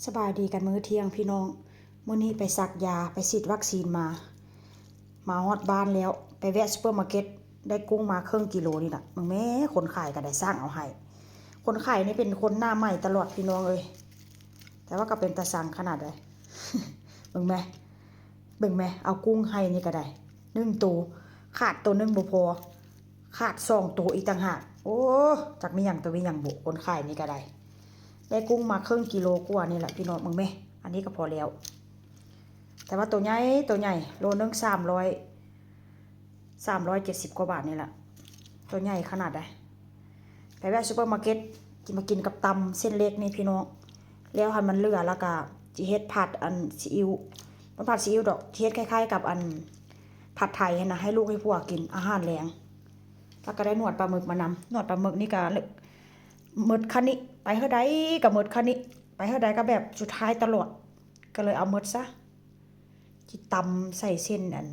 ສະບາຍດີກັນມື້ທ່ຽງພີ່ນ້ອງ. ມື້ນີ້ໄປສັກຢາ ໄປສີດວັກຊີນມາ. ມາຮອດບ້ານແລ້ວ ໄປແວະຊຸບເປີມາເກັດ ໄດ້ກຸ້ງມາເຄິ່ງກິໂລນີ້ລະ. ເບິ່ງແມ້, ຄົນຂາຍກໍໄດ້ສັ່ງເອົາໃຫ້. ຄົນຂາຍນີ້ເປັນຄົນໜ້າໃໝ່ຕະຫຼອດພີ່ນ້ອງເອີຍ, ແຕ່ວ່າກໍເປັນຕາຊັງຂະໜາດໃດ. ເບິ່ງແມ້, ເບິ່ງແມ້, ເອົາກຸ້ງໃຫ້ນີ້ກໍໄດ້ ໜຶ່ງໂຕ, ຂາດໂຕໜຶ່ງບໍ່ພໍ, ຂາດສອງໂຕອີກຕ່າງຫາກ. ໂອ້ ຈັກມີຫຍັງໂຕມີຫຍັງບຸ, ຄົນຂາຍນີ້ກໍໄດ້. ໄດ້ກຸ້ງມາເຄິ່ງກິໂລກວ່ານີ້ແຫຼະພີ່ນ້ອງ. ເບິ່ງແມ້, ອັນນີ້ກໍພໍແລ້ວ. ແຕ່ວ່າໂຕໃຫຍ່, ໂຕໃຫຍ່, ໂລໜຶ່ງສາມຮ້ອຍ, ສາມຮ້ອຍເຈັດສິບກວ່າບາດນີ້ລະ. ໂຕໃຫຍ່ຂະໜາດໃດ. ໄປແວະຊຸບເປີມາເກັດ ຊິມາກິນກັບຕຳເສັ້ນເລັກນີ້ພີ່ນ້ອງ. ແລ້ວຄັນມັນເຫຼືອ ແລ້ວກະຊິເຮັດຜັດອັນຊີອິ້ວ, ບໍ່ຜັດຊີອິ້ວດອກ, ຊິເຮັດຄ້າຍໆກັບອັນຜັດໄທຫັ້ນນະ, ໃຫ້ລູກໃຫ້ຜົວກິນອາຫານແລງ. ແລ້ວກໍໄດ້ໜວດປາໝຶກມານຳ. ໜວດປາໝຶກນີ້ກໍໝົດຄັນນີ້, ໄປເທົ່າໃດກໍໝົດຄັນນີ້, ໄປເທົ່າໃດກໍແບບສຸດທ້າຍຕະຫຼອດ, ກໍເລີຍເອົາໝົດຊະ. ຊິຕຳໃສ່ເສັ້ນອັນ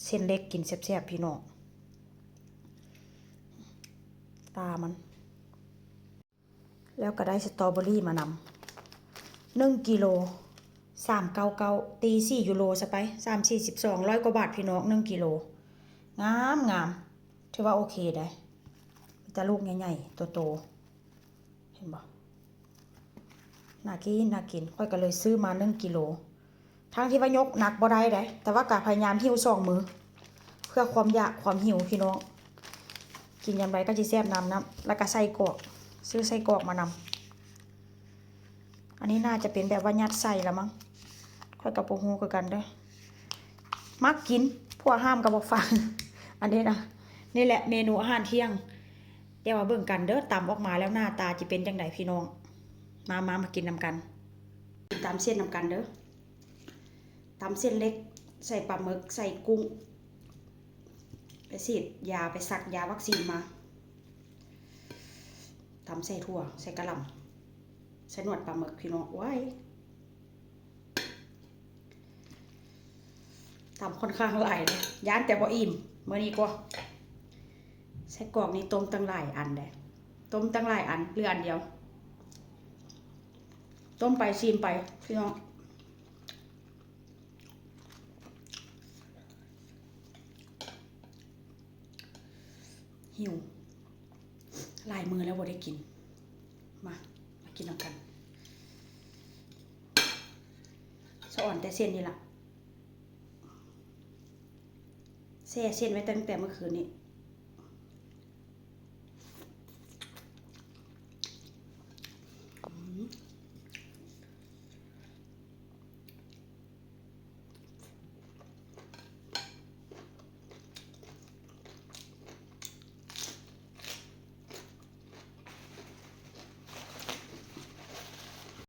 ເສັ້ນເລັກກິນແຊບໆ ພີ່ນ້ອງ. ຕາມັນ. ແລ້ວກໍໄດ້ສະຕໍເບີຣີມານຳ ໜຶ່ງກິໂລ ສາມເກົ້າເກົ້າ, ຕີສີ່ຢູໂຣຊະໄປ, ສາມສີ່ສິບສອງ, ຮ້ອຍກວ່າບາດພີ່ນ້ອງ, ໜຶ່ງກິໂລ. ງາມໆ, ຖືວ່າໂອເຄໄດ໋. ມີແຕ່ລູກໃຫຍ່ໆ ໂຕໆ, ເຫັນບໍ່? ໜ້າກິນ, ໜ້າກິນ. ຂ້ອຍກໍເລີຍຊື້ມາໜຶ່ງກິໂລ. ທັງທີ່ວ່າຍົກໜັກບໍ່ໄດ້ເດ້, ແຕ່ວ່າກໍພະຍາຍາມຫິ້ວສອງມື ເພື່ອຄວາມຢາກຄວາມຫິວພີ່ນ້ອງ. ກິນຍາມໃດກໍຊິແຊບນຳນຳ. ແລ້ວກໍໄສ້ກອກ, ຊື້ໄສ້ກອກມານຳ. ອັນນີ້ໜ້າຈະເປັນແບບວ່າຍັດໃສ່ລະມັງ, ຂ້ອຍກໍບໍ່ຮູ້ຄືກັນເດີ. ມັກກິນ, ຜົວຫ້າມກໍບໍ່ຟັງ. ອັນນີ້ນະ, ນີ້ແຫຼະເມນູອາຫານທ່ຽງ. ດຽວມາເບິ່ງກັນເດີ, ຕຳອອກມາແລ້ວໜ້າຕາຈະເປັນຈັ່ງໃດພີ່ນ້ອງ. ມາ, ມາ, ມາກິນນຳກັນ. ກິນຕຳເສັ້ນນຳກັນເດີ. ຕຳເສັ້ນເລັກ ໃສ່ປາໝຶກ ໃສ່ກຸ້ງ, ໄປສີດຢາ ໄປສັກຢາວັກຊີນມາ. ຕຳໃສ່ຖົ່ວ ໃສ່ກະຫຼ່ຳ ໃສ່ໜວດປາໝຶກ ພີ່ນ້ອງ. ໂອ້ຍ ຕຳຂ້ອນຂ້າງຫຼາຍເດ້, ຢ້ານແຕ່ບໍ່ອີ່ມ. ມື້ນີ້ກໍ ໄສ້ກອກນີ້ຕົ້ມຕັ້ງຫຼາຍອັນເດ້, ຕົ້ມຕັ້ງຫຼາຍອັນ ເຫຼືອອັນດຽວ. ຕົ້ມໄປຊີມໄປ ພີ່ນ້ອງ. ຫິວ, ຫຼາຍມື້ແລ້ວບໍ່ໄດ້ກິນ. ມາ, ມາກິນນຳກັນ. ສະອອນແຕ່ເສັ້ນນີ້ລະ, ແຊ່ເສັ້ນໄວ້ຕັ້ງແຕ່ເມື່ອຄືນນີ້.